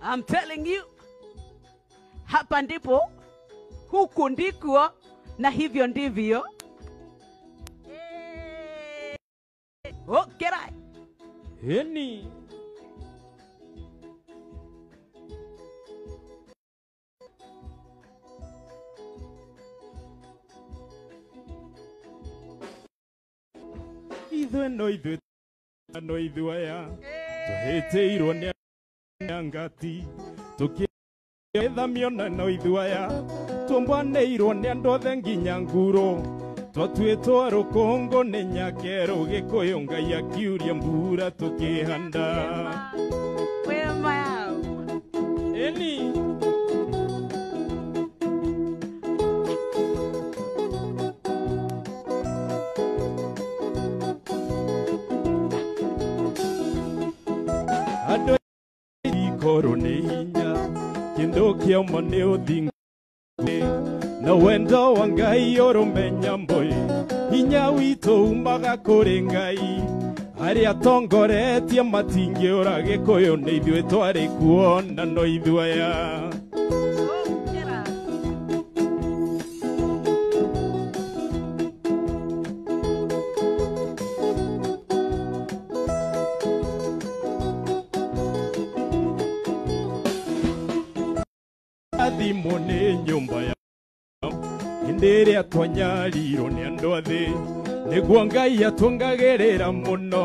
I'm telling you, hapa ndipo, huku ndiko, na hivyo ndivyo. Okera. Eni. Ithuĩ no ithuĩ no ithuĩ aya tũhĩtĩirwo nĩ angati tũkĩthamio na no ithuĩ aya tũmbanĩirwo nĩ andũ othe nginya nguro twatuĩtwo rũkũngũ nĩ nyakerũ Gĩkũyũ Ngai akiuria mbura tũkĩhanda. Wema yao. Eni. Andũ ikorwo nĩ hinya kĩndũ kĩoma nĩ ũthingu na wendo wa Ngai ũrũmenya mbũi hinya witũ umaga kũrĩ Ngai arĩa tongoretie matingĩũra Gĩkũyũ nĩ ithuĩ twarĩ kuo na no ithuĩ aya. Athimwo nĩ nyũmba ya hĩndĩ ĩrĩa twanyarirwo nĩ andũ a thĩ nĩguo Ngai atũngagĩrĩra mũno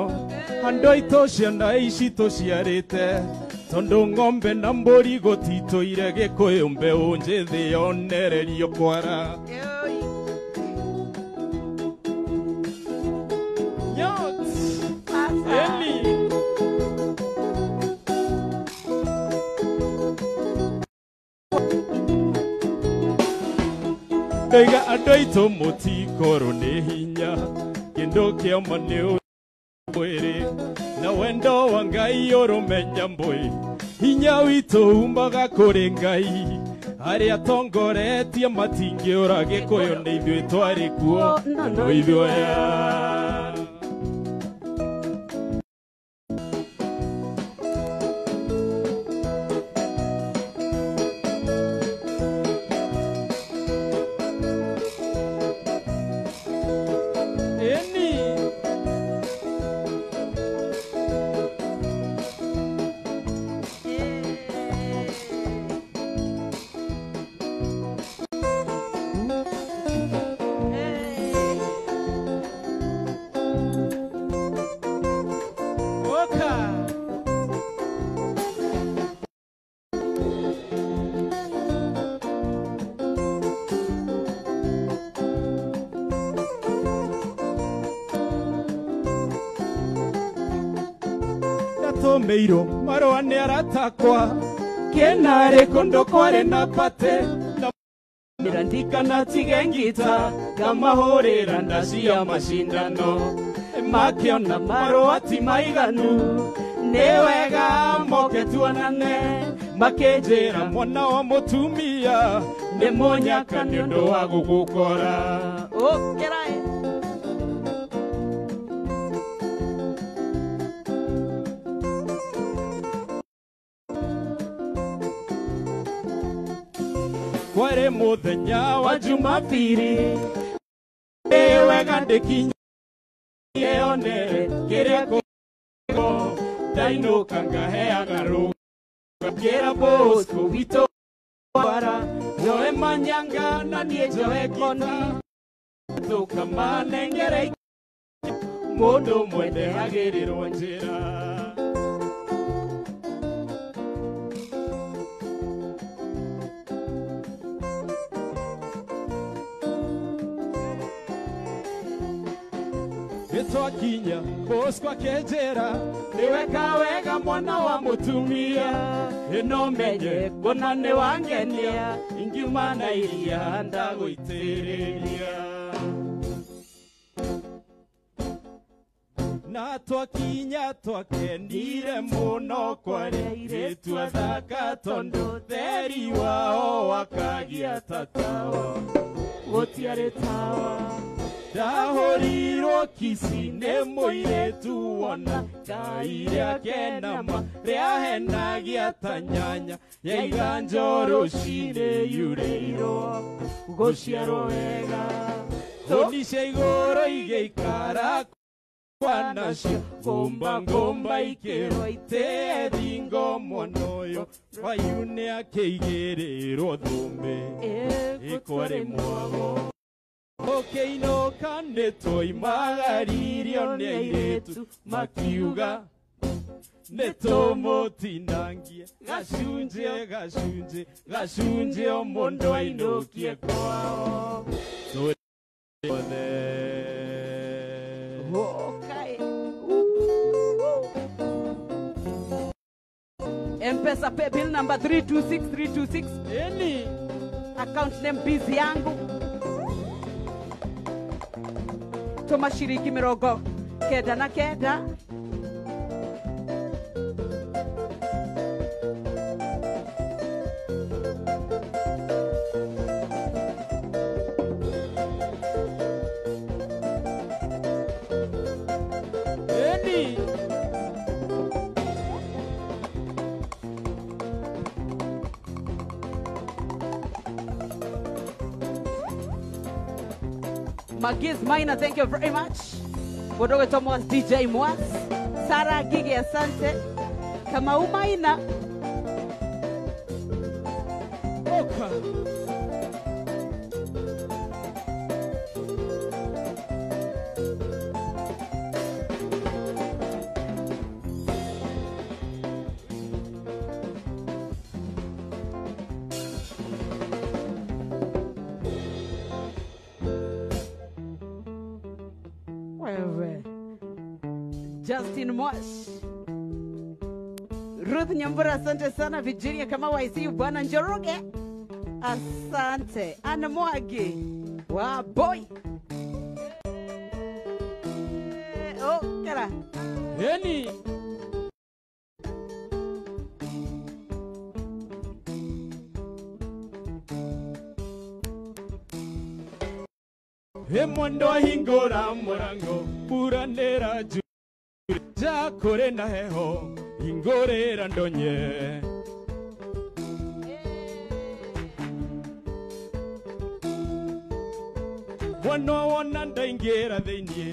andũ aitũ ciana ici tũciarĩte tondũ ng'ombe na mbũri gũtitũire Gĩkũyũ mbeũ njĩthĩ yonererio kwara. Eni. Ndaiga andũ aitũ mũtikorwo nĩ hinya kĩndũ kĩoma nĩ mwĩrĩ na wendo wa Ngai ũrũmenya mbũi hinya witũ umaga kũrĩ Ngai arĩa tongoretie matingĩũra Gĩkũyũ nĩ ithuĩ twarĩ kuo na no ithuĩ aya. Eni. Oka. Ndatũmĩirwo marũa nĩ aratakwa kĩnarĩ kũndũ kwarĩ na pate na ndikana tige ngita ngamahũrĩra ndacia macindano makĩona marũa ti maiganu nĩ wega moke tuonane makĩnjĩra mwana wa mũtumia nĩ mũnyaka nĩ ũndũ wa gũgũkora. Okera. Kwarĩ mũthenya wa Jumapili nĩ wega ndĩkinyie onere kĩrĩa kũ ndainũka ngaheaga rũga ngĩra Bosco witũ bara njoe manyanga na niĩ njoe ngita tũkamanengere mũndũ mwende agĩrĩrwo njĩra. Twakinya Bosco akĩnjĩra nĩ weka wega mwana wa mũtumia ĩno menye kuona nĩ wangenia ingiuma na iria ndagũitĩrĩria. Na twakinya twakenire mũno kwarĩ airĩtu athaka tondũ theri wao wakagia ta tawa gũtiarĩ tawa. Ndahũrirwo kici nĩ mũirĩtu wona ngai rĩake nama rĩahenagia ta nyanya ya iganjo rũcinĩ yurĩirwo gũciarwo wega. Hũni cia igũrũ igĩikara kwanacio ngũmba ngũmba ikĩrwo itĩe thingo mwana ũyũ wayu nĩakĩigĩrĩrwo thũmbĩ ĩkwarĩ mwago. Ũkĩinũka nĩtwoimagaririo nĩ airĩtu makiuga nĩtũmũtinangie gacunjĩ gacunjĩ gacunjĩ o mũndũ ainũkie kwao. Tũrĩ Okay. M-Pesa pay bill number 326326. Eni account name busy yangu. Toma shiringi 99. Eni Magiz Maina, thank you very much. Bodoge Thomas, DJ Mwas, Sarah Gigi, asante. Kamau Maina. Oka. Wewe. Justin Mwash. Ruth Nyambura, asante sana. Virginia Kamau, I see you. Bwana Njoroge, asante. Anna Mwagi wa boy. Oh, kara. Eni Emondo hingora murango buranera ju jakore na heho hingorera ndonye. Mwana wona ndaingĩra thĩinĩ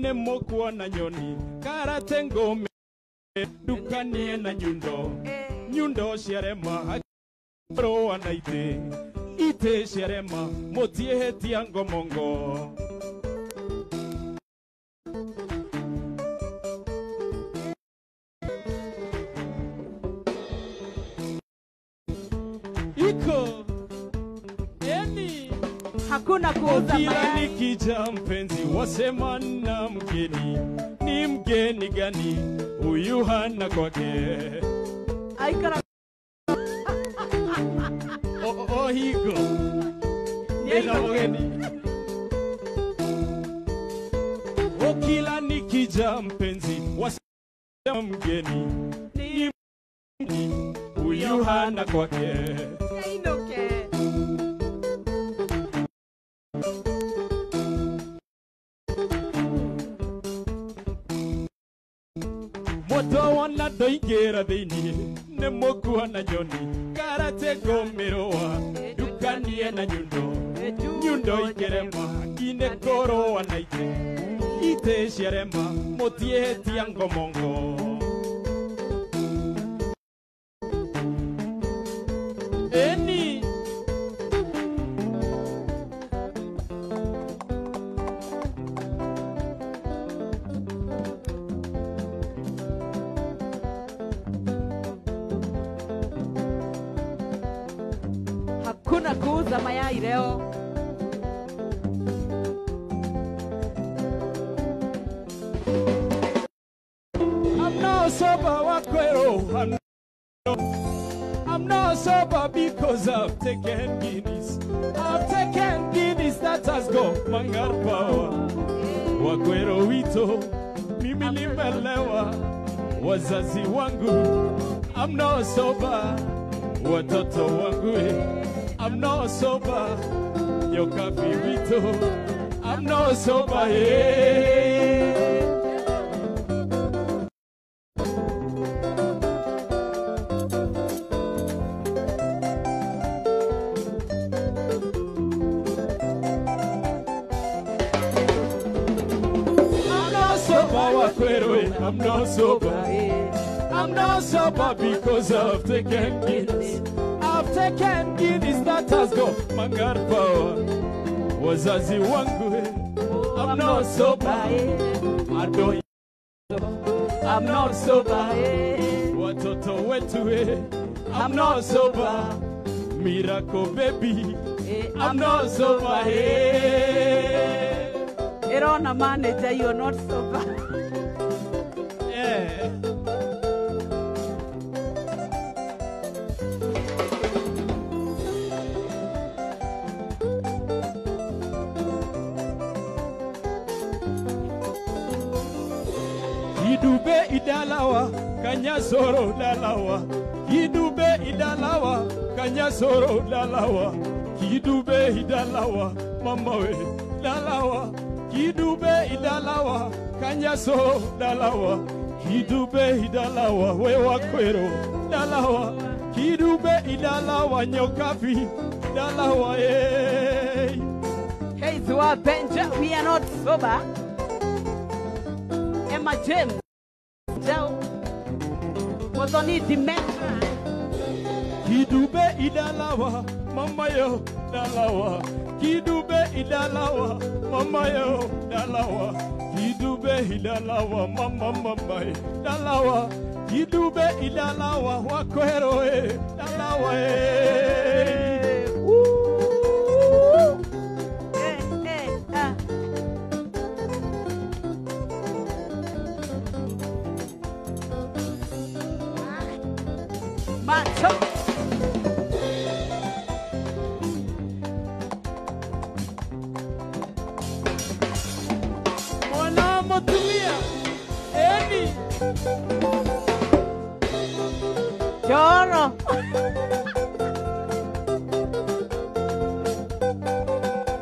nĩ mũkuona nyoni karate ngũmĩ ndukanie na nyundo nyundo ciarema rũa na itĩ itĩ ciarema mũtiĩhĩtia ngomongo. Iko eni hakuna kuuza kila mayai. Nikija mpenzi wasema na mgeni, ni mgeni gani huyu hana kwake? Aikara Oh higo nina mgeni. Oh kila nikija mpenzi wasema mgeni, ni mgeni huyu hana kwake. Ainoke. Moto wana ndoingĩra thĩinĩ nĩ mũkuona nyoni karate ngũmĩrũa ndukanie na nyundo nyundo ikĩrema inĩ kũrũa na itĩ itĩ ciarema mũtiĩhĩtia ngomongo. Eni Hakuna kuuza mayai leo. I'm not sober wakwero. I'm not sober because I've taken Guinness. I've taken Guinness that has got mangar power. Wakwero wito, mimi nimelewa. Wazazi wangu, I'm not sober. Watoto wangu, I'm not sober. Nyoka wito, I'm not sober. Hey. I'm not sober, I'm not sober. I'm not sober because I've taken Guinness. I've taken Guinness that has got mangar power. Wazazi wangu, I'm not sober. I don't. I'm not sober. Watoto wetu, I'm not sober. Miracle baby, I'm not sober. Erona manager, you're not sober. Yeah. Kidube idalawa, kanyasoro dalawa. Kidube idalawa, kanyasoro dalawa. Kidube idalawa, mama we dalawa. Kidube idalawa, kanyaso dalawa. Kidube idalawa, we wakwero dalawa. Kidube idalawa, nyokapi dalawa. Hey, hey, Zua Benja, we are not sober. Emma James. Motoni Dimension. Kidube idalawa, mama yo dalawa. Kidube idalawa, mama yo dalawa. Kidube idalawa, mama mama dalawa. Kidube idalawa, wakwero dalawa. Ooh. Eh, eh, ah. Macho. Mwana motumia eni Choro.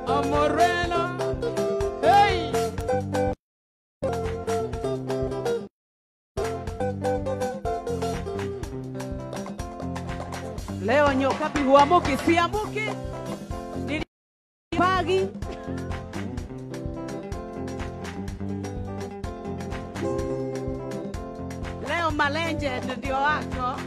Amorena. Hey. Leo nyokapi huamuki, siamuki. Nilipagi. Leo malenje ndio wako.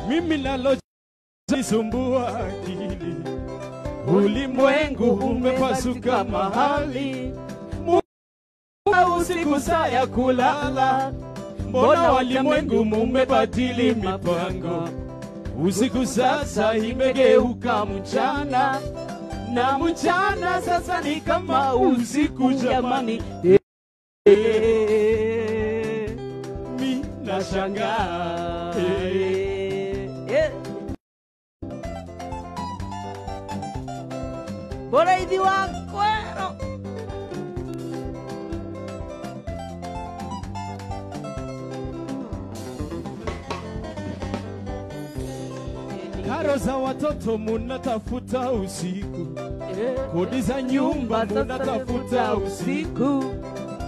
Mimi nalojisumbua akili, ulimwengu umepasuka mahali, usiku saa ya kulala, mbona walimwengu mumebadili mipango? Usiku sasa imegeuka mchana, na mchana sasa ni kama usiku jamani. Mi nashangaa. Bora wa kwero. Karo za watoto munatafuta usiku, kodi za nyumba munatafuta usiku,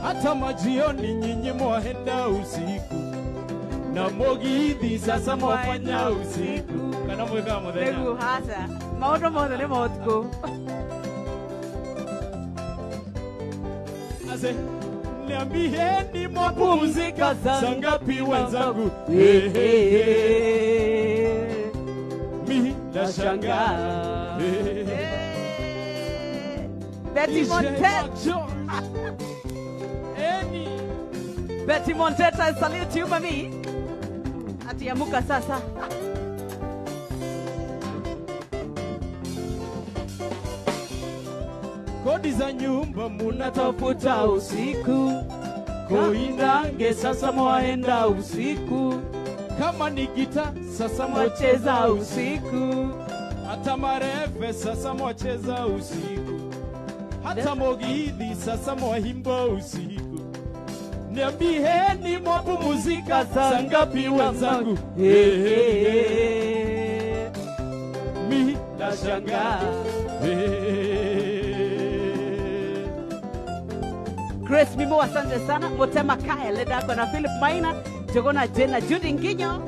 hata majioni nyinyi mwahenda usiku, na mogithi sasa mwafanya usiku. Kana mweka muthenya. Negu hasa maundu mothe ni motuku. Ase niambieni mwapumzika saa ngapi wenzangu? Hey, hey, hey. Mi nashangaa. Hey. Betty Monteta. Betty Monteta, I salute you mami. Atiamuka sasa. Kodi za nyumba munatafuta usiku, Koinange sasa mwaenda usiku. Kama ni gita sasa mwacheza usiku. Hata marefe sasa mwacheza usiku. Hata mogithi sasa mwahimba usiku. Niambieni mwapumzika saa ngapi wenzangu? Hey, hey, hey. Mi nashangaa. Hey. Grace Mimo, asante sana. Motema Kaya Ledako na Philip Maina, Jogona Jena, Judy Nginyo.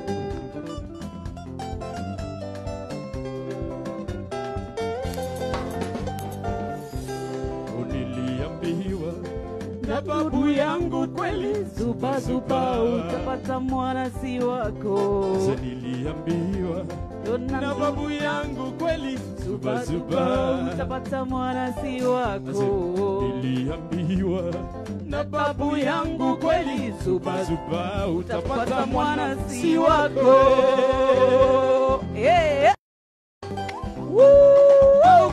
Niliambiwa na babu yangu kweli, zuba zuba utapata mwana si wako. Niliambiwa na babu yangu kweli, zuba zuba utapata mwana si wako. Niliambiwa na babu yangu kweli, zuba zuba utapata mwana si wako. Yeah. Woo!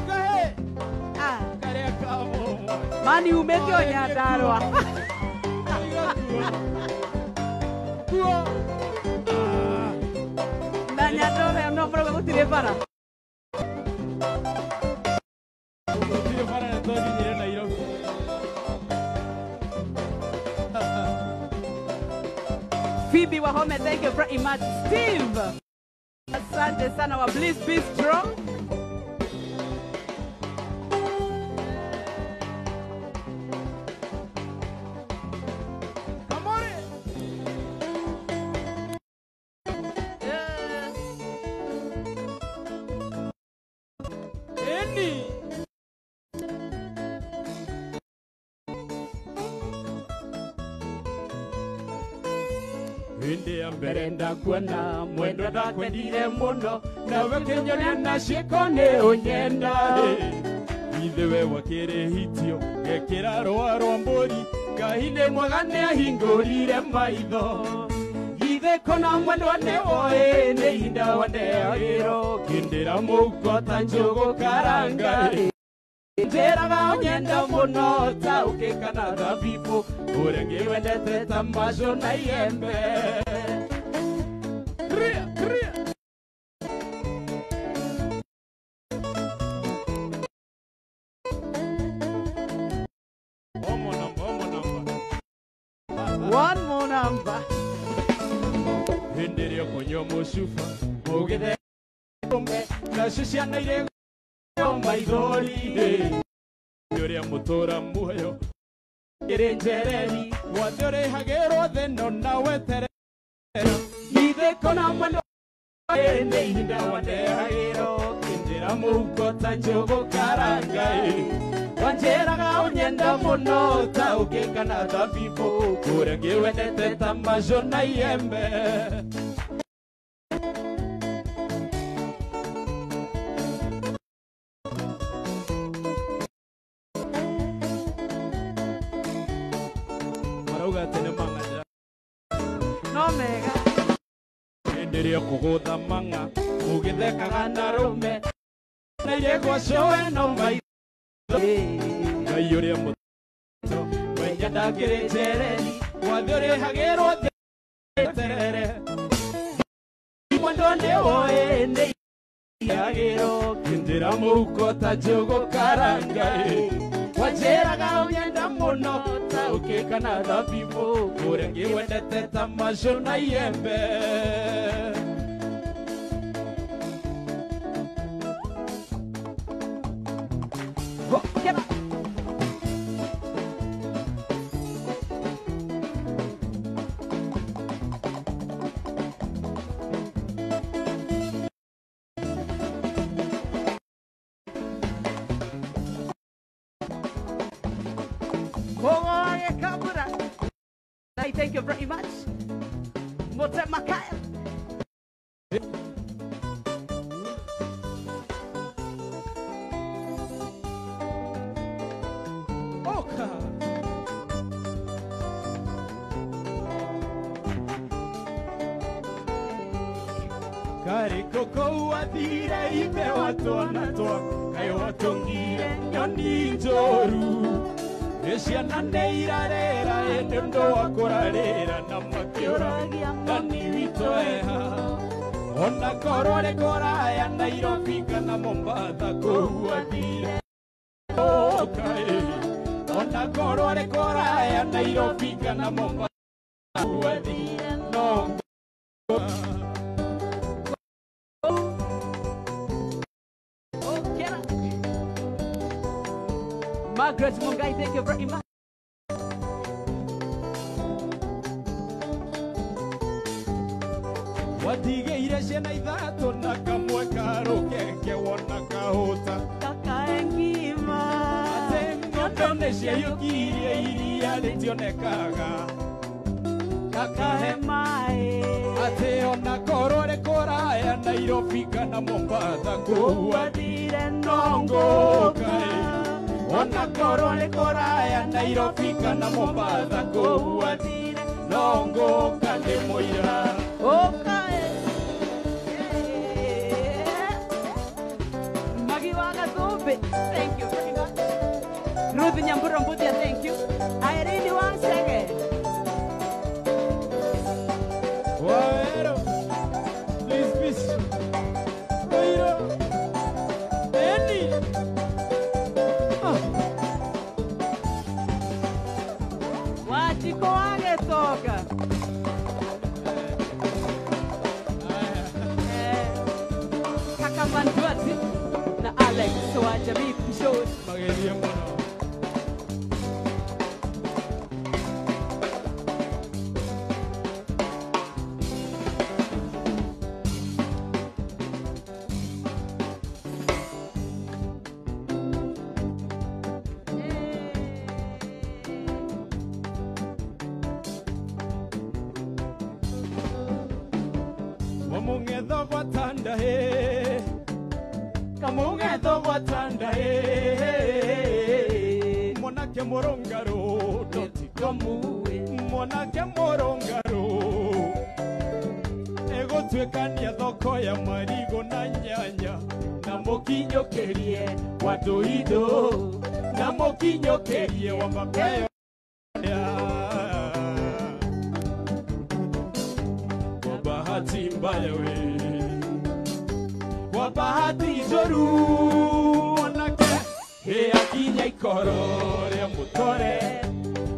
Ah. Mani umekio Nyandarua. Na Nyandarua no mrogo gutire bara. Gutire bara na twakinyire Nairobi. Phoebe Wahome, thank you very much. Steve, asante sana wa Bliss Bistro. Mbere ndakuona mwendo ndakwendire muno nawe kinyonia na ciĩko nĩ ũnyenda. Ithe we wakĩrĩhitio ngekĩra rũa rwa mbũri Ngai nĩ mwega nĩahingũrire maitho. Ithe kona mwendwa nĩ woĩ nĩ ihinda wandeagĩrwo ngĩndĩra mũhuko ta njũgũ karanga. Njĩraga ũnyenda mũno ta ũkĩ kana thabibũ ũrĩa ngĩwendete ta macũ na iembe. One more number. Hĩndĩ ĩrĩa ũkũnyua mũcuba ũgĩthe nacio ciana irĩ maithori. Ũrĩa mũtũra muoyo ĩrĩ njereri wothe ũrĩhagĩrwo thĩno na weterere. Ithe kona mwendwa nĩ ihinda wandeagĩrwo kĩnjĩra mũhuko ta njũgũ karanga. Wanjĩraga ũnyenda mũno ta ũkĩ kana thabibũ ũrĩa ngĩwendete ta macũ na iembe. Marauga atĩ nĩ mang'a. No mega. Hĩndĩ ĩrĩa ũkũgũtha mang'a ũgĩthekaga na rũme na irĩgwa cũe no maitho. Ngai ũrĩa mũto mwenja ndakĩrĩ njereri wathe ũrĩhagĩrwo terere. Mwendwa nĩ woĩ nĩ yagĩrwo kĩnjĩra mũhuko ta njũgũ karanga. Wanjĩraga ũnyenda mũno ta ũkĩ kana thabibũ ũrĩa ngĩwendete ta macũ na iembe. Thank you very much. Motema Kaya. Oka. Kariko wathire ithe wa twana twa kaĩ watũngire nyoni njũru. Ciana nĩ irarera ĩndĩ ũndũ wa kũrarĩra na makĩũragia mami witũ eha. Ona korwo nĩ kũraya Nairobi kana Mombatha kũu athire. Ona korwo nĩ kũraya Nairobi kana Mombatha kũu athire no. Margaret Mungai, thank you very much. Watigeire ciana ithatũ na kamwe karũkenge wona kahũta. Kakae ngima. Atĩ ng'ombe nĩciaiyũkirie iria rĩtionekaga. Kakahe maĩ. Atĩ ona korwo nĩ kũraya Nairobi kana Mombatha kũu athire no ngũka. Ona korwo nĩ kũraya Nairobi kana Mombatha kũu athire no ngũka ndĩ mũira. Okae. Magi wa Gathumbi, thank you very much. Ruth Nyambura Mbuthia, thank you. Irene Wanchege. Waero. Please, please. Waero. Eni. Wachiko wa Gĩtonga. Kaka Manduati na Alex wa Jamii Show. Magerie mũno. Kamũng'etho gwa Tanda he, kamũng'etho gwa Tanda he, mwanake mũrũngarũ ndotikomuĩ, mwanake mũrũngarũ ĩgũtuĩkania thoko ya marigũ na nyanya, na mũkinyũkĩrie wa ndũindũ, na mũkinyũkĩrie wa mapeo. Bahati mbaya we, kwa bahati njoru mwanake he akinya ikoro rĩa mũtore,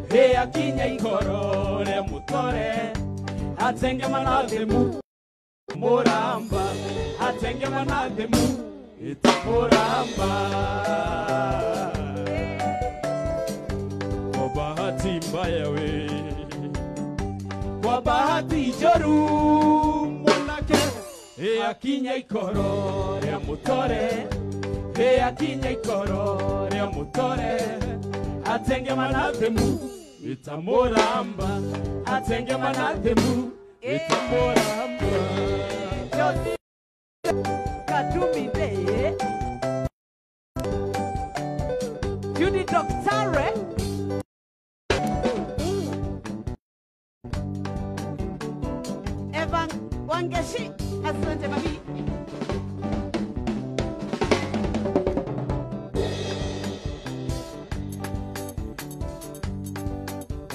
he akinya ikoro rĩa mũtore, atenge manathemu mũramba, atenge manathemu itamũramba. Kwa bahati mbaya we, kwa bahati njoru mwanake he akinya ikoro rĩa mũtore, he akinya ikoro rĩa mũtore, atenge manathemu itamũramba, atenge manathemu itamũramba. Katumi de Judy Doctore. Evan Wangeshi, asante mami.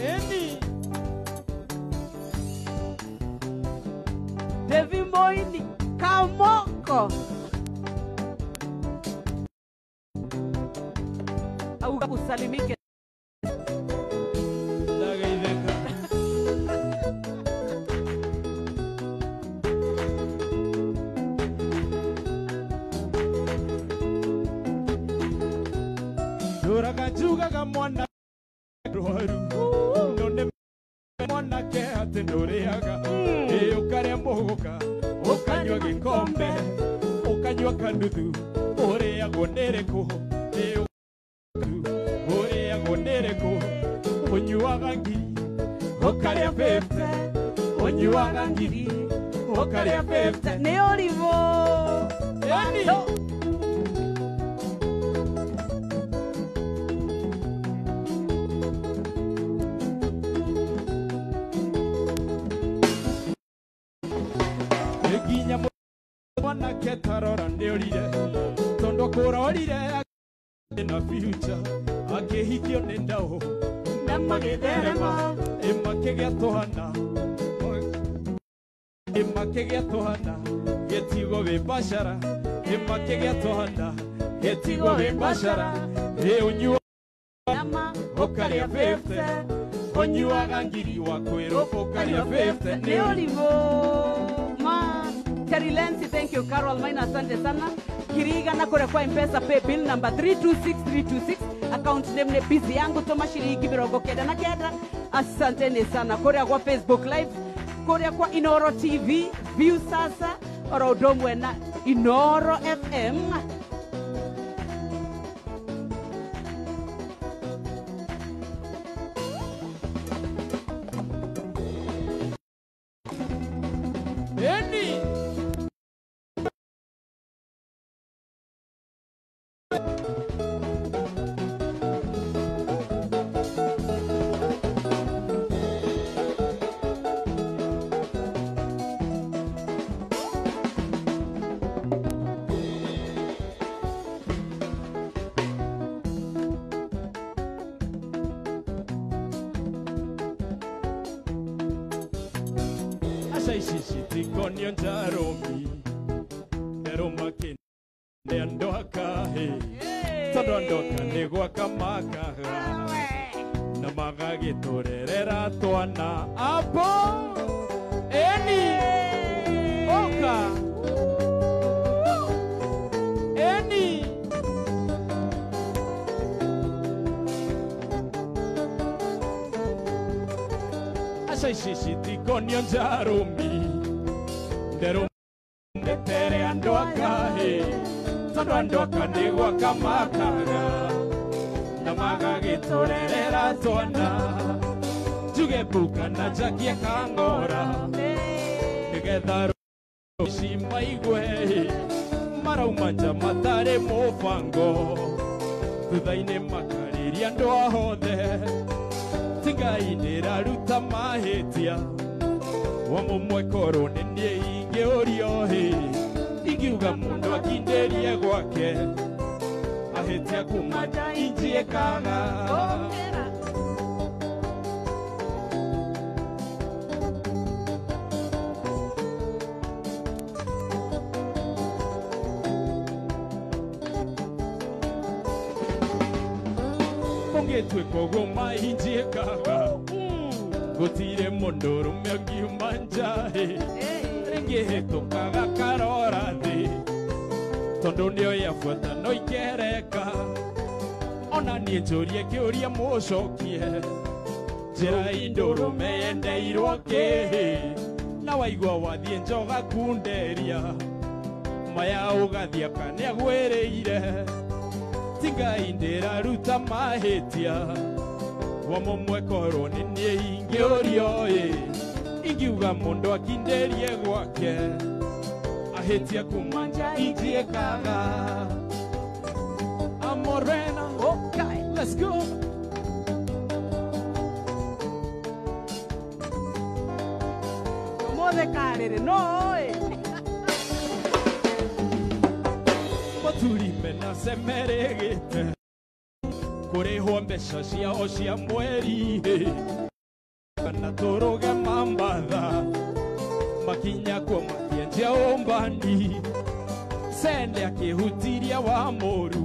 Eni Devi Moini Kamoko. Au usalimike. Njugaga mwana rwaru no nĩ mwanake atĩ ndũrĩaga, ĩ ũkarĩa mũgũka ũkanyua gĩkombe ũkanyua kanuthu ũrĩagwo nĩ rĩkũ, ĩ ũrĩagwo nĩ rĩkũ, ũnyuaga ngiri ũkarĩa 50, ũnyuaga ngiri ũkarĩa 50. Nĩ ũrimũ. Yani nginya mwanake tarora nĩũrire, tondũ kũrorire na future Makĩhikio nĩ ndaũ na magĩtherema ĩ makĩgĩa tũhana ĩ makĩgĩa tũhana gĩtigo wĩ biacara ĩ makĩgĩa tũhana gĩtigo wĩ biacara ĩ ũnyua ũkarĩa 50 ũnyuaga ngiri wa kwĩrwo ũkarĩa 50 nĩ ũrimũ ma. Terry Lenzi, thank you. Carol Maina, asante sana. Kiriga na kure kwa M-Pesa pay bill number 326326, account name ne busy yangu toma shilingi 99. Asanteni sana. Kuria kwa Facebook live, kuria kwa Inoro TV, View sasa oro udomwe na Inoro FM. Eni Ici njaromi ndero makene andũ akahe tondũ andũ aka nĩ gwaka makaga na magagĩtũrerera twana apo eni oka eni aca ici citikonio njaromi ndero ndetere andũ akahe tondũ andũ aka nĩ gwaka makaga na magagĩtũrerera twana njuge mbuka na njakie kang'ora nĩgetha rũci maigue marauma nja matarĩ mũbango thutha-inĩ makarĩria andũ ahothe ti Ngai ndĩraruta mahĩtia wa mũmwe korwo nĩ niĩ ingĩũrio hĩ ingiuga mũndũ akindĩrie gwake ahĩtia kuma nja injiĩkaga. Ũngĩtuĩka ũguo mainjiĩkaga gũtirĩ mũndũrũme ũngiuma nja hĩ rĩngĩ hĩtũkaga karora thĩ tondũ nĩo yabuata no ikereka ona niĩ njũrie kĩũria mũcokie njĩra indũrũme yendeirwo kĩhĩ na waigua wathiĩ njoga kunderia maya ũgathiĩ aka nĩagwĩrĩire ti Ngai ndĩraruta mahĩtia wa mũmwe korwo nĩ niĩ ingĩũrio ĩ ingiuga mũndũ akindĩrie gwake ahĩtia kuma nja injiĩkaga. Amorena, okay, let's go. Mothe karĩrĩ no ĩ Mathuri mena cemeregĩte kũrĩhwo mbeca ciao cia mweri kana tũrũge mambatha makinya kuo matienjia ũmbani sende akĩhutiria wa mũru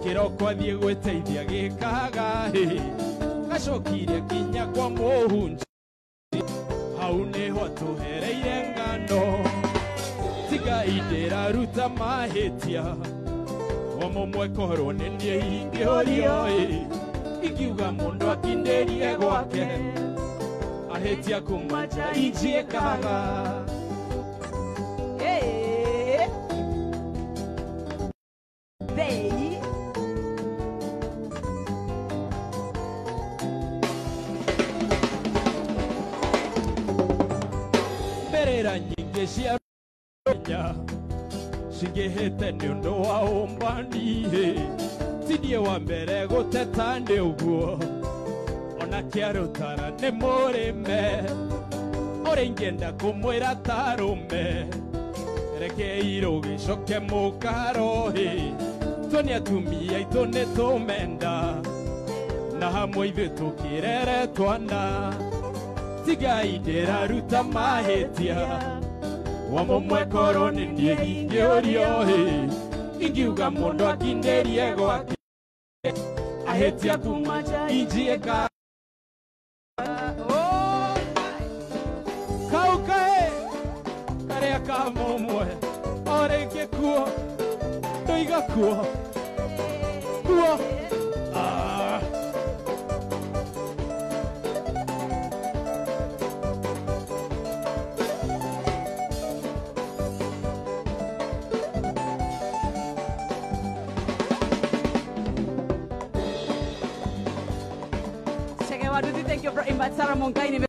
kĩroko athiĩ gwĩteithia gĩkaga hĩ gacokire kinya kwa mũhunjia hau nĩho atũhereire ng'ano ti Ngai ndĩraruta mahĩtia wa mũmwe korwo nĩ niĩ ingĩũrio ĩ ingiuga mũndũ akindĩrie gwake ahĩtia kuma nja injiĩkaga. They Mberera nyingĩ cia nya cingĩhĩte nĩ ũndũ wa ũmbani ti niĩ wa mbere gũteta nĩ ũguo ona kĩarũtara nĩ mũrĩme ũrĩa ingĩenda kũmwĩra tarũme rekei rũgĩcoke mũkaro hĩ Tũreretwo nĩ atumia aitũ nĩ tũmenda na hamwe ithuĩ tũkĩrere twana tigai ndĩraruta mahĩtia wa mũmwe korwo nĩ niĩ ingĩũrio ĩ ingiuga mũndũ akindĩrie gwake ahĩtia kuma injiĩka kau kaĩ karĩa ka mũmwe o rĩngĩ kuo ndoiga kuo kuo. Thank you very much, Sarah Mungaini,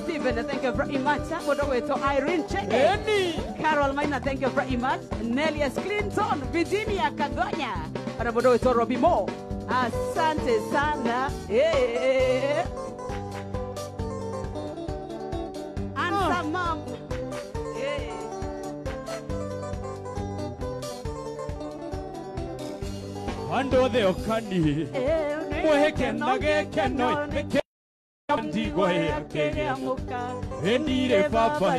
Stephen. Thank you very much. Irene Chege, Carol Maina, thank you very much. Nelius Clinton, Virginia Kagonya, Robbie Mo. Asante sana. Yeah. Answer, mom. Yeah. Andũ othe okani mweheke na gĩkeno ndigwa ĩkĩgĩa ndire baba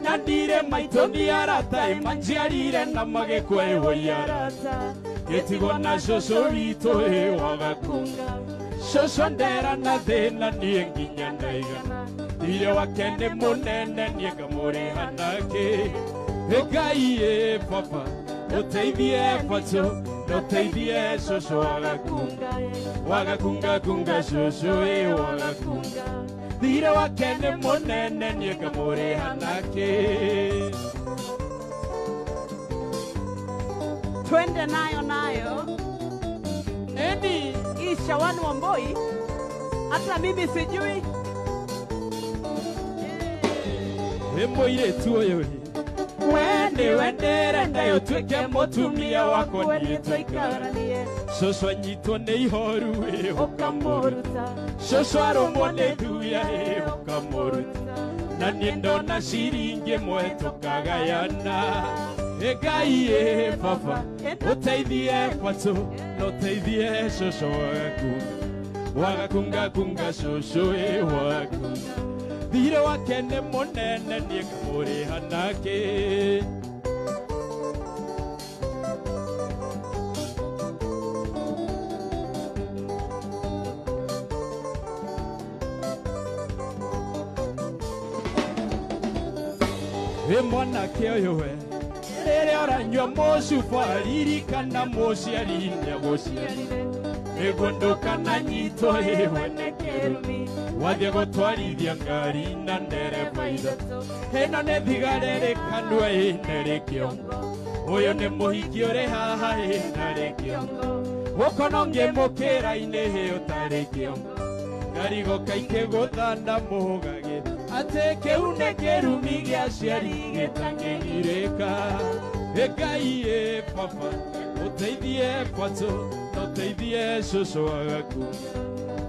na ndire maitũ nĩ arata manjiarire na magĩkua ĩwoi arata gĩtigwo na cũcũ witũ ĩwagakunga cũcũ ndera na thĩna niĩ nginya ndaigana thirĩ wake nĩ mũnene niĩ ngamũrĩha nakĩ Ngai ĩ baba ũteithie batũ ũteithie cũcũ wagakunga wagakunga kunga cũcũ ĩ wagakunga thirĩ wake nĩ mũnene niĩ ngamũrĩha nakĩ. Twende nayo nayo Eni Isha wanu Wamboi, hata mimi sijui mũirĩtu ũyũ wende wendere nayo tuĩke mũtumia wakwa niĩ tũikaranie cũcũ anyitwo nĩ ihoru ĩ ũkamũruta cũcũ arũmwo nĩ thuya ĩ ũkamũruta na niĩ ndona ciringi ĩmwe tũkagayana Ngai ĩ baba ũteithie batũ na ũteithie cũcũ wagakunga wagakunga kunga cũcũ ĩ wagakunga thirĩ wake nĩ mũnene niĩ ngamũrĩha nakĩ. Ĩ mwanake ũyũ we rĩrĩa ũranyua mũcuba ririkana mũciari nĩagũciarire nĩguo ndũkananyitwo ĩwe nĩ kĩrumi wathiĩ gũtwarithia ngari na ndereba ithatũ ĩno nĩ thigari rĩ kanua ĩna rĩ kĩongo ũyũ nĩ mũhiki ũrĩ haha ĩna rĩ kĩongo gũkũ no ngĩmũkĩra-inĩ ũtarĩ kĩongo ngarigo kaikĩgũthanda mũgagĩ atĩ kĩu nĩ kĩrumi gĩa aciari gĩtangĩgirĩka. Ngai ĩ baba ũteithie batũ na ũteithie cũcũ wagakunga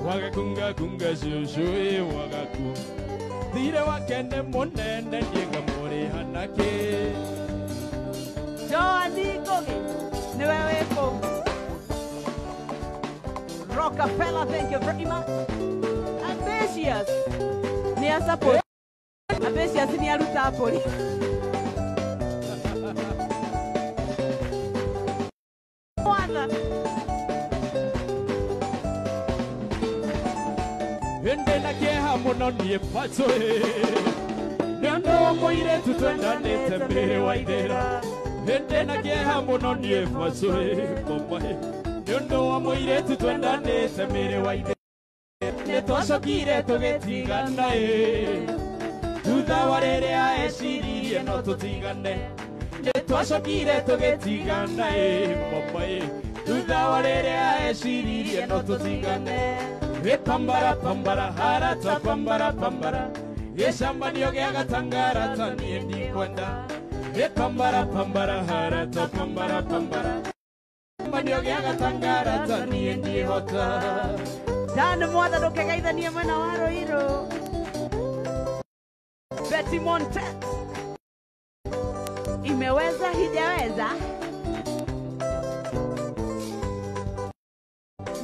wagakunga kunga cũcũ ĩ wagakunga thirĩ wake nĩ mũnene niĩ ngamũrĩha nakĩ. Joani Ngugi, nĩ we wĩ kũu. Rockefeller, thank you very much. Ambitious nĩ a support. Ambitious nĩ aruta mbũri. Mwana Ndĩ na kĩeha mũno niĩ batũ nĩ ũndũ wa mũirĩtu twendanĩte mbere wa ithĩra. Ndĩ na kĩeha mũno niĩ batũ mama nĩ ũndũ wa mũirĩtu twendanĩte mbere wa ithĩra nĩ twacokire tũgĩtigana ĩ thutha wa rĩrĩa eciririe no tũtigane nĩ twacokire tũgĩtigana ĩ mama ĩ thutha wa rĩrĩa eciririe no tũtigane. Pambara pambara harata pambara pambara gĩcambanio gĩa gatangarata niĩ ndikwenda. Pambara pambara harata pambara pambara gĩcambanio gĩa gatangarata niĩ ndihota. Dan Mwatha ndũkegeithanie mwena wa Ruiru. Betty Montet, imeweza hijaweza.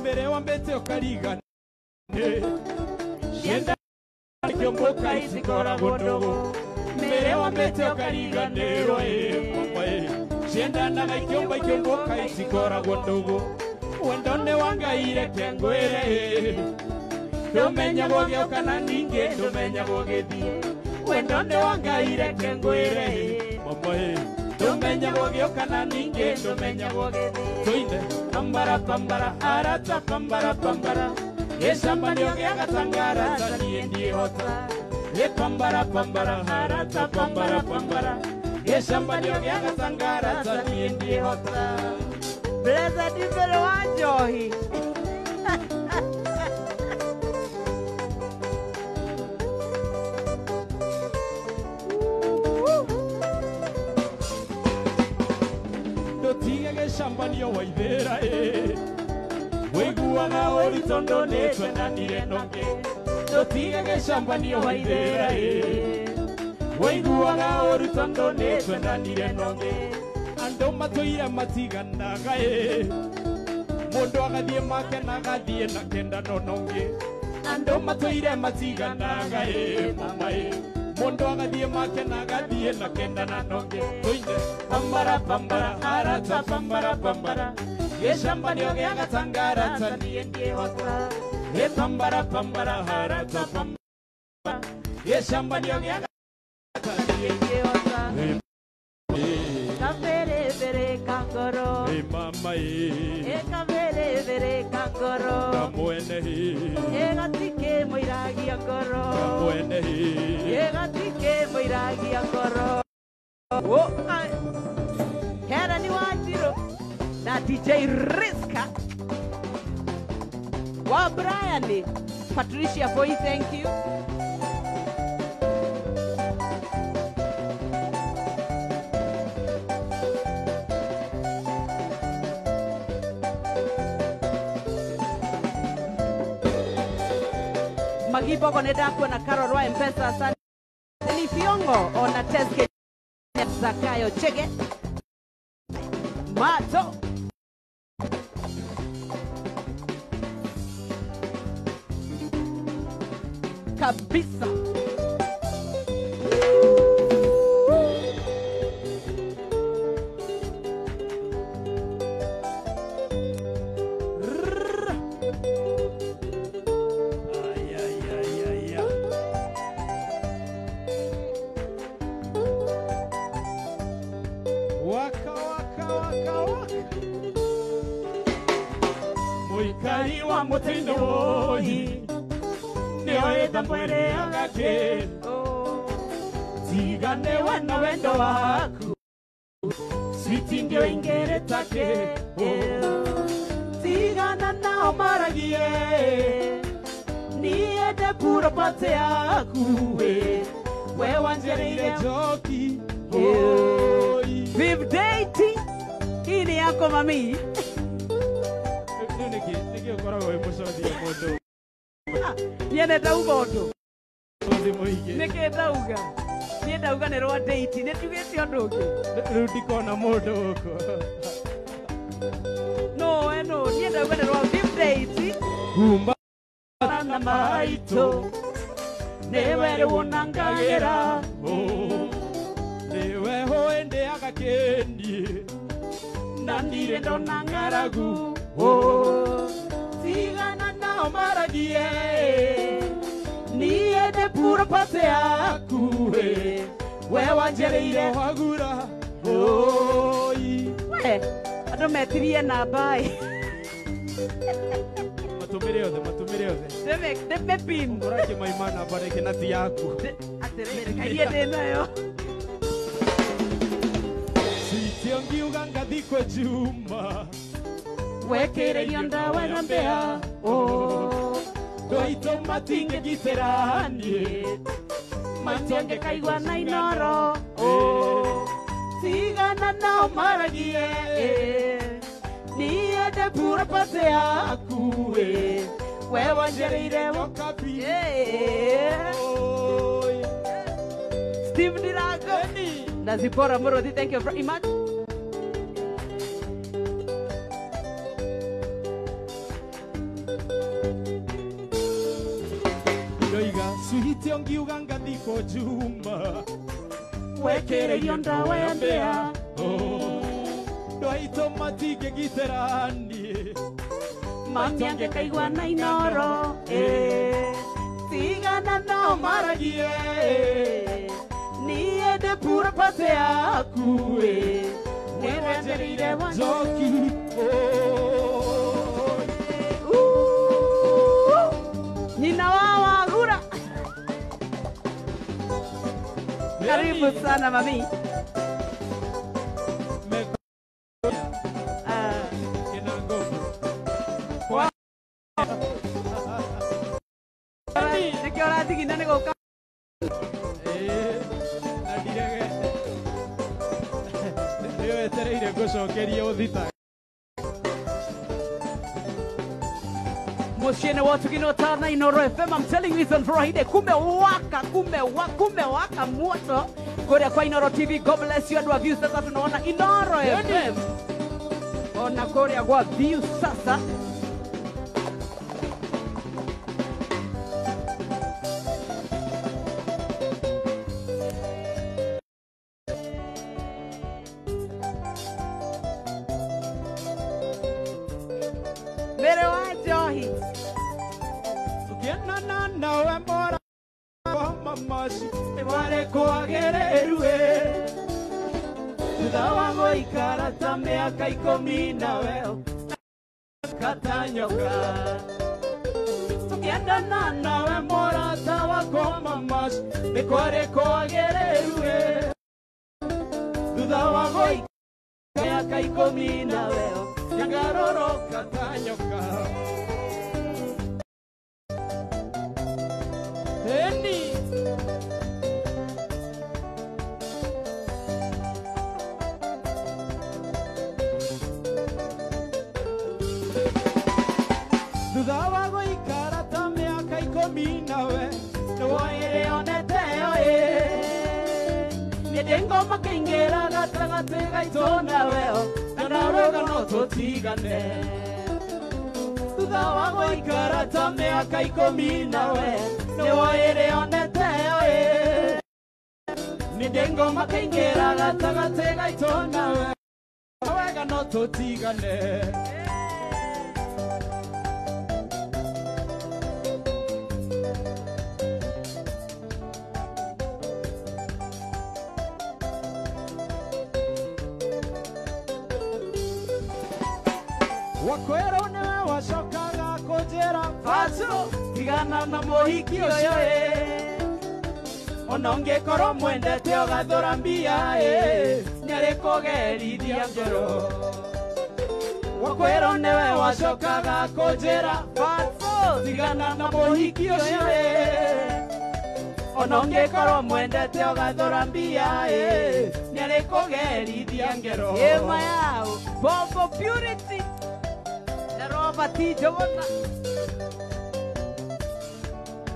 Mbere wambete ukarigane cienda ikiomboka itikoragwo ndũgũ mbere wambete ukariganĩrwo ĩ mama ĩ ciendanaga ikiomba ikiomboka itikoragwo ndũgũ wendo nĩ wa Ngai reke ngwĩre ĩ ndũmenyagwo gĩũka na ningĩ ndũmenyagwo gĩthiĩ wendo nĩ wa Ngai reke ngwĩre ĩ mama ĩ ndũmenyagwo gĩũka na ningĩ ndũmenyagwo gĩthiĩ tũine pambara pambara arata pambara pambara gĩcambanio gĩa gatangarata niĩ ndiĩhota ĩ pambara pambara arata pambara pambara gĩcambanio gĩa gatangarata niĩ ndiĩhota. Blessed mbere wa njohi. Ndutige gĩcambanio waithĩra ĩ wĩiguaga ũru tondũ nĩ twendanire nongĩ ndutige gĩcambanio waithĩra ĩ wĩiguaga ũru tondũ nĩ twendanire nongĩ andũ matũire matiganaga ĩ mũndũ agathiĩ make na agathiĩ na kendano nongĩ andũ matũire matiganaga ĩ mama ĩ mũndũ agathiĩ make na agathiĩ na kendana nongĩ tũine pambara pambara arata pambara pambara gĩcambanio gĩa gatangarata niĩ ndiĩhota ĩ pambara pambara arata pambara gĩcambanio gĩa gatangarata niĩ Ndiĩhota. Kabere bere kangoro. Ĩ mama ĩ Ĩ kabere bere kangoro. kamwene ĩ Ĩ gatike mũiragia ngoro. kamwene ĩ Ĩ gatike mũiragia ngoro. Oh, ai. Hera ni Wanjiru na DJ Riska wa Brian Patricia Boy, thank you. Magibogo nĩ ndakuona Carol wa Mpesa, asante. Ni Fiongo ona Teske Zakayo Chege Mato kabisa. Ay, ay, ay, ay, ay. Waka, waka, waka, waka. Mũikari wa mũtĩ-inĩ woi nĩoĩ thamwere agake tiga nĩwe na wendo waku switi ndio ingĩrĩtake tigana nao maragie niende puro pate yaku we wanjĩrĩire njoki oi. Vivdate hii ni yako mami. Rĩu nĩkĩ nĩkĩ ũkoragwo wĩ mũcothi mũndũ Niĩ ndauga ũndũ mũthĩ mũingĩ nĩkĩ ndauga niĩ ndauga nĩ rwa date nĩ tugĩte ũndũ ũngĩ rĩu ndikona mũndũ gũkũ no we no niĩ ndauga nĩ rwa Vivdate kumba na maitũ nĩwe rĩu ũnangagĩra nĩwe hũĩ ndĩaga kĩniĩ na ndirĩ ndona ng'aragu tigana nao maragie niĩ ndĩ puro pate yaku we wanjĩrĩire wagura oi we andũ metirie namba ĩ matũmĩre othe matũmĩre othe ndĩmĩpin ũrakĩmaima namba rĩngĩ na ti yaku atĩrĩrĩ kairie ndĩ nayo Sitio ngiuga ngathi kwĩ Juma wekĩrĩrio ndawa na mbĩa ndwaitũ matingĩngitĩra niĩ matingĩkaigua na inoro tigana nao maragie niĩ ndĩ puro pate yaku we wanjĩrĩire Okapi Eh. Oi. Steve Ndirago na Zipporah Murothi, thank you very much. Nĩkĩo ngiuga ngathikwo Juma Wekereirio ndawa ya mbĩa. Andũ aitũ matingĩgitĩra niĩ Mami angĩkaigua na Inoro tigana nao maragie niĩ ndĩ pura pate yaku nĩwenjereire wa njoki. Nyina wa Wagura. Karibu sana mami. Nĩkĩo ũrathigina nĩ gũka. Na ndirege nĩ wetereire ngũcokerie ũthita. Muciĩ wa Tugino Tana Inoro FM. I'm telling you it's on Friday. Kumewaka, kumewaka moto kũrĩa kwa Inoro TV. God bless you and wa views sasa tunaona Inoro FM. Ona kũrĩa kwa views sasa. Mbere wa njohi. Tukiendana nawe mbora wa mamaci nĩwarĩ kwagĩrĩru ĩ thutha wa gũikara ta mĩaka 10 nawe kata nyoka. Tukiendana nawe mũrata wakwa mamaci nĩkwarĩ kwagĩrĩru ĩ thutha wa gũikara mĩaka 10 nawe nyangarũrũka ta nyoka. Eni thutha wa gũikara ta mĩaka 10 nawe nĩwoire onete ĩyo ĩ nĩ ndĩ ngoma kĩingĩra gatagatĩ gaitũ nawe na wega no tũtigane. Thutha wa gũikara ta mĩaka 10 nawe nĩwoire onete ĩyo ĩ nĩ ndĩ ngoma kĩingĩra gatagatĩ gaitũ nawe wega no tũtigane. Wakwĩrwo nĩwe wacokaga kũnjĩra Fatũ tigana na mũhiki ũyũ ĩ ona ũngĩkorwo mwendete ũgathũra mbia ĩ nĩarĩkũgerithia ngoro. Wakwĩrwo nĩwe wacokaga kũnjĩra Fatũ tigana na mũhiki ũcio ĩ ona ũngĩkorwo mwendete ũgathũra mbia ĩ nĩarĩkũgerithia ngero. Ĩma yao Bombo Purity na Robert T. Jogona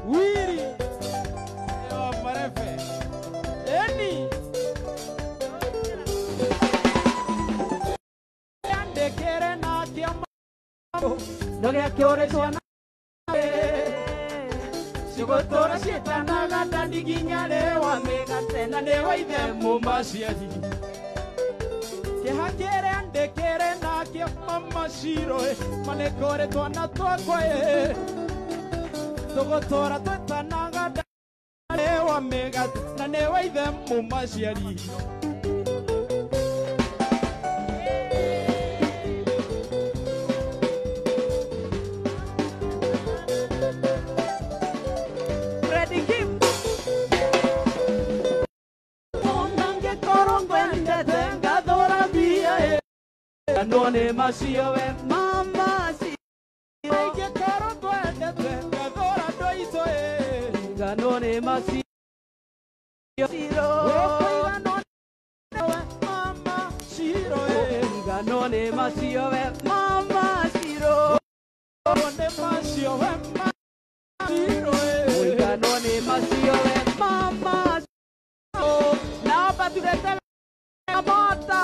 Wiri wa marefe eni andekere na kĩama ndũgekĩũrĩtwo na cigũtũra ciĩtanaga ta ndiginyarĩ wa mĩgate na nĩ wa ithe mũmaciari kĩha kĩrĩa ndĩkĩrĩ nakĩo mama Ciro ĩ ma nĩkũrĩ twana twakwa ĩ tũgũtũra twĩtanaga ndarĩ wa mĩgate na nĩ wa ithe mũmaciari. Freddy Kim Ona ngĩkorwo ngwendete ngathũra mbia ĩ no nĩ macio we mama Ciro Ingĩkorwo ngwendete ngathũra andũ aitũ ĩ ngano nĩ macio Ciro Ũkũiganwo nĩwe mama Ciro ĩ ngano nĩ macio we mama Ciro nĩ macio we mama Ciro ĩ ngano nĩ macio we mama Ciro naomba tulete moto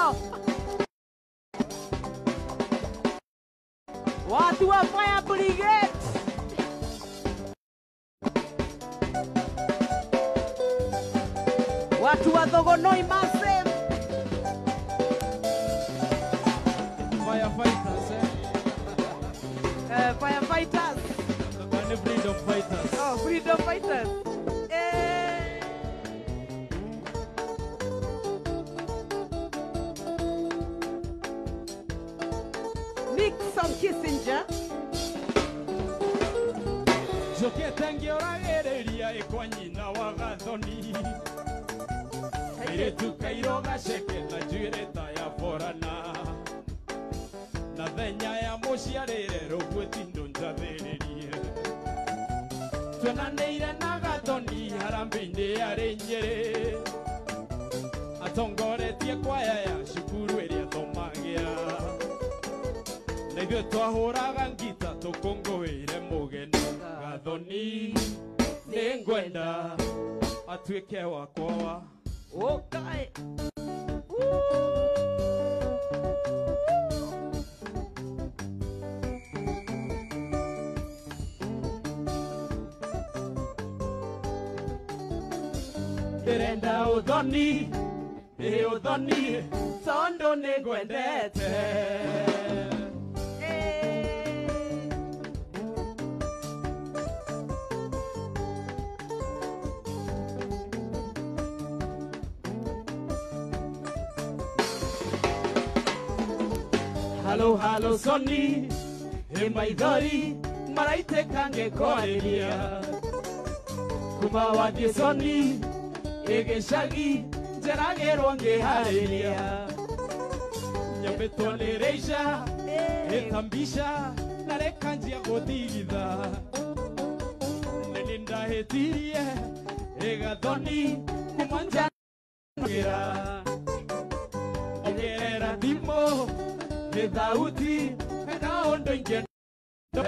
watu wa fire brigade. Githogonoi massive. Firefighters, eh? Firefighters. And freedom fighters. Oh, freedom fighters. Nixon Kissinger. Njũkĩte ngĩũragĩrĩria ĩkwa nyina wa Gathoni. Kairĩtu kairũ gaceke na njuĩrĩ ta ya borana. Na thenya ya mũciarĩre rũguo tindũ njathĩrĩrie. Tuonanĩire na Gathoni harambĩ-inĩ yarĩ Nyĩrĩ. Atongoretie kwaya ya cukuru ĩrĩa thomagĩra. Na ithuĩ twahũraga ngita tũkũngũĩre mũgeni. Gathoni nĩngwenda atuĩke wakwa wa Okay. Ndĩrenda ũthoni, ĩ ũthoni, tondũ nĩngwendete. Halo halo Soni, ĩ maithori maraitĩka ngĩkwarĩria. Kuma wathiĩ Soni, ĩ gĩcagi njeragĩrwo ngĩharĩria. Nyambĩtwo nĩ rĩica, ĩta mbica na reka njia gũthigitha. Nĩ niĩ ndahĩtirie, ĩ Gathoni kuma njanagĩra. Ongerera thimũ nĩ thauti kaũndũ ingĩenda.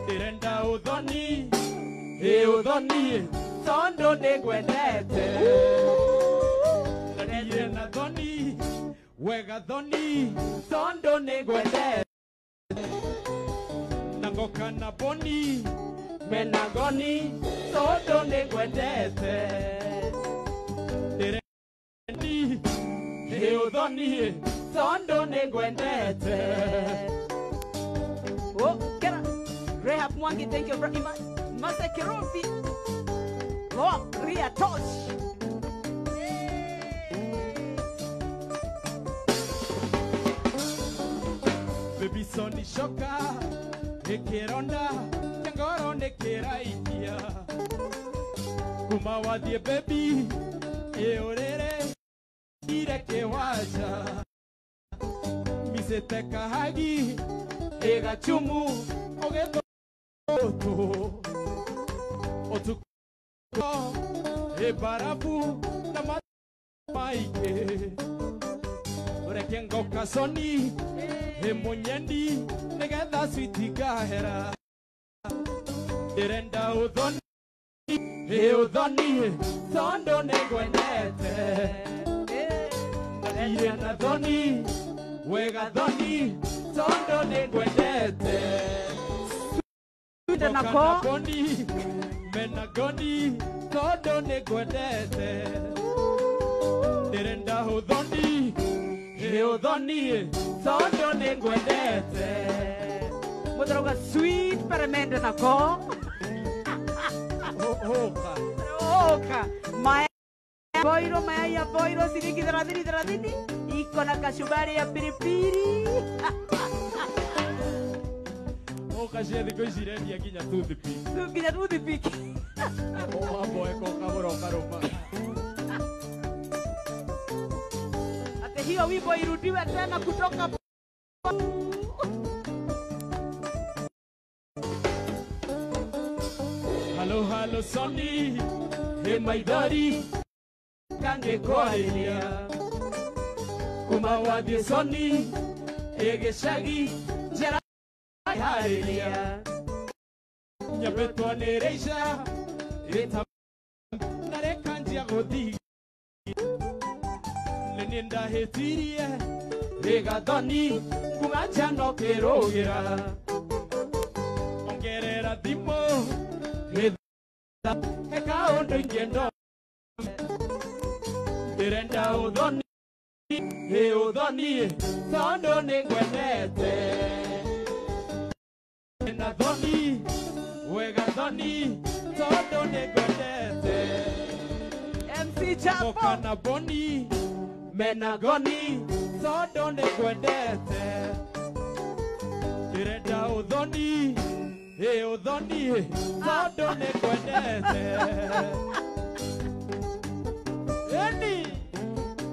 Ndĩrenda ũthoni, ĩ ũthoni, tondũ nĩngwendete. Na ndirĩ na thoni, we Gathoni, tondũ nĩngwendete. Na ngoka na boni, mena ngoni, tondũ nĩngwendete. Ndĩrenda ĩ ũthoni, tondũ nĩngwendete. Oh, get up. Rehab Mwangi, thank you very much. Mase Kirubi. Loa Ria Tosh. Baby Soni shoka, ĩkĩronda, kĩa ngoro nĩkĩraikia. Kuma wathiĩ baby, ĩ ũrĩrĩ, ire kĩwanja. Misete kahagi, ĩgachumu, ũgĩthũtũ. Ũtukũ, ĩ barabu, na maingĩ. Ũreke ngoka Soni, ĩ mũnyendi, nĩgetha switi ngahera. Ndĩrenda ũthoni, ĩ ũthoni, tondũ nĩngwendete. Na ndirĩ na thoni, we Gathoni, tondũ nĩngwendete. Nako. Boni, mena ngoni, tondũ nĩngwendete. Ndĩrenda ũthoni, ĩ ũthoni, tondũ nĩngwendete. Mũtharauga sweet peremende nako. Hoka. Hoka. Mayai boiro, mayai ya boiro, shilingi 30 30, iko na kashumbari ya pilipili. Hoka cia thikũ ici irendia nginya toothpick. Nginya toothpick. Wamboeka ũkagũra ũkarũma. Ate hiyo wimbo irudiwe tena kutoka Halo halo Soni, ĩ maithori kangĩkwarĩria. Kuma wathiĩ Soni, ĩ gĩcagi njera harĩria. Nyambĩtwo nĩ rĩica, ĩta na reka njia gũthiĩ. Nĩ niĩ ndahĩtirie, ĩ Gathoni, kuma njano kĩrũgĩra. Ongerera thimũ, ĩ kaũndũ ingĩenda. Ndĩrenda ũthoni ĩ ũthoni tondũ nĩngwendete na thoni wega thoni tondũ nĩngwendete MC Chapo Moka na Boni mena goni tondũ nĩngwendete Ndĩrenda ũthoni ĩ ũthoni tondũ nĩngwendete Eni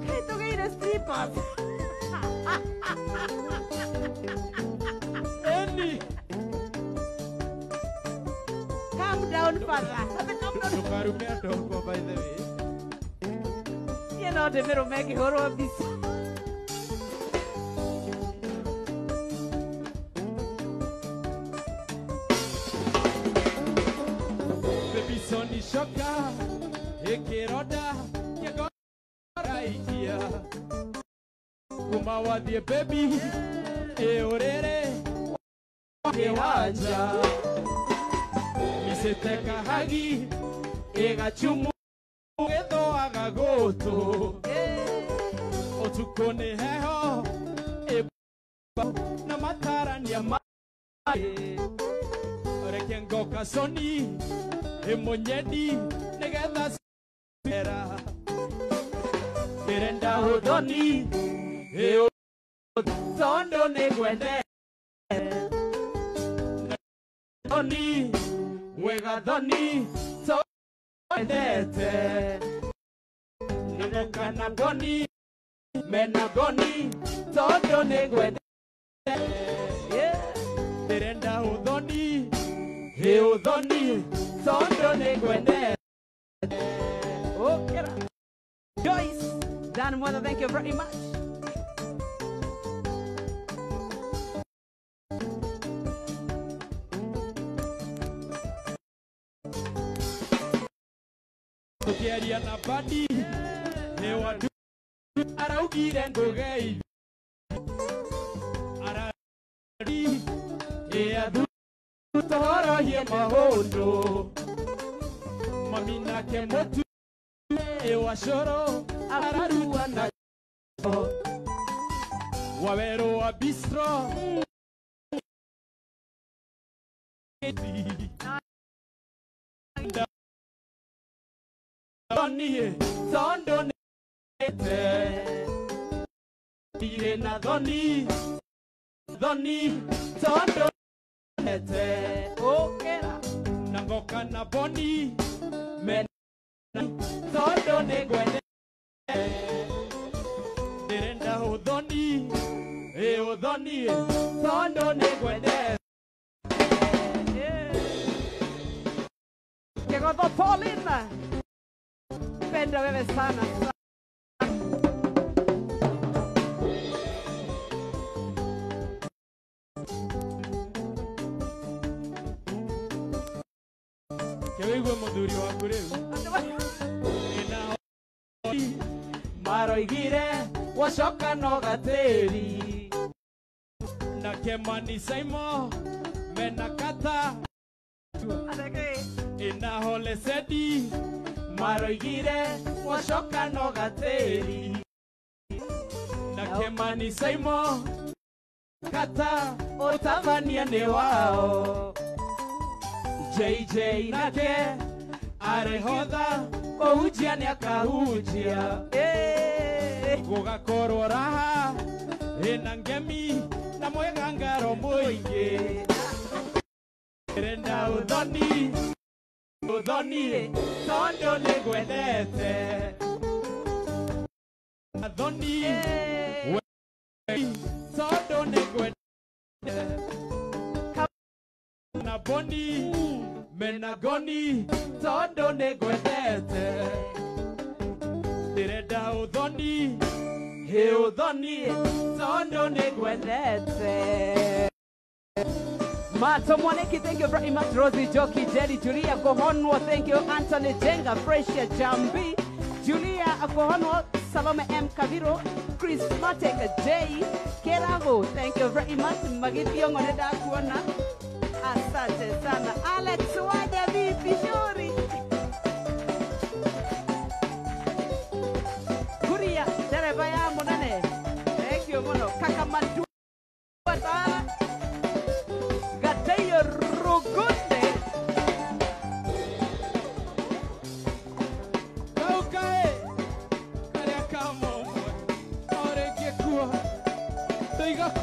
Kaĩ tũgĩire strippers Eni Calm down father. Calm down. Ndũkarume andũ ũguo by the way. Niĩ no ndĩmĩrũme ngĩhũrwo mbica. Baby Sony shoka ĩkĩronda kĩngoraikia kuma wathiĩ baby ĩ ũrĩrĩ kĩwanja micĩte kahagi ĩgachumu gĩthũaga gũtũ ũtukũ nĩ heho ĩ na matarania maĩ reke ngoka Sony ĩmũnyendi nĩgetha era ndĩrenda ũthoni ĩ tondũ nĩngwendete thoni wega thoni tondũ na na ngoni mena ngoni tondũ nĩngwendete ndĩrenda ũthoni ĩ ũthoni tondũ nĩngwendete Okera. Joyce Dan Mother, thank you very much. Tukiaria na badi nĩ watu araugire ngũgeithie arari ĩ athu tũhorohie maũndũ mami nake mũtu ĩ wacũrũ ararua na wawerũ wa bistro thoni tondũ nĩte ndirĩ na thoni thoni tondũ nĩte Okera. Na ngoka na boni mena tondũ nĩngwendete ndĩrenda ũthoni ĩ ũthoni tondũ nĩngwendete Kegotho Pauline. Penda wewe sana. Kĩwĩigue mũthuri waku rĩu ĩna maroigire wacoka no gatĩri na Kemani Saimo mena kata ĩna Holesedi maroigire wacoka no gatĩri na Kemani Saimo kata ũtabania nĩ wao JJ nake arehotha kũhunjia nĩakahunjia gũgakorwo raha ĩna ngemi na mwĩgangaro mũingĩ ndĩrenda ũthoni ũthoni tondũ nĩngwendete thoni tondũ nĩngwendete na boni mena goni tondũ nĩngwendete ndĩrenda ũthoni ĩ ũthoni tondũ nĩngwendete Mato Mwaniki, thank you very much. Rosie Joki, Jelly, Julia Kohonwa, thank you. Anthony Jenga, Freshia Jambi, Julia Kohonwa, Salome M. Kaviro, Chris Matek, J. Kerago, thank you very much. Magithiongo nenda kuona. Asante sana. Alex Waja, vipi shuri?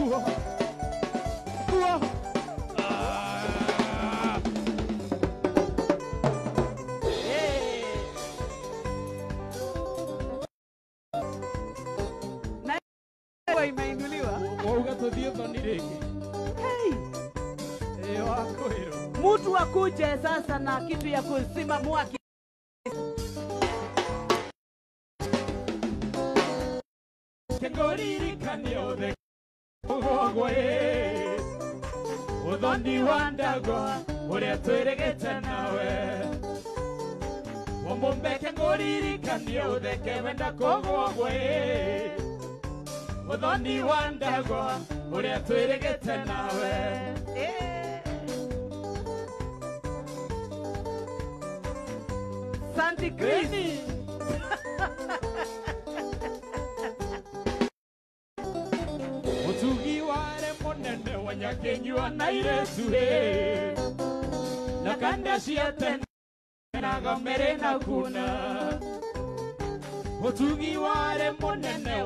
Uo. Uo. Ah. Hey. Na imeinuliwa. Wauga tuthiĩ thoni rĩngĩ. Hey. Ĩĩ wakwĩrwo. Mtu akuje sasa na kitu ya kusimamua Kĩngũririkania ũtheke ũgogwo ĩ. Ũthoni wa ndagwa ũrĩa twĩrĩgĩte nawe. Ũmũmbeke ngũririkanie ũtheke wenda kũgwogwo ĩ. Ũthoni wa ndagwa ũrĩa twĩrĩgĩte nawe. Eh. Santi Chris. Ũtugi ware mũnene wa nyakenyua na irĩtu ĩ. Na kanda cia tene na gomere na kuna. Ũtugi ware mũnene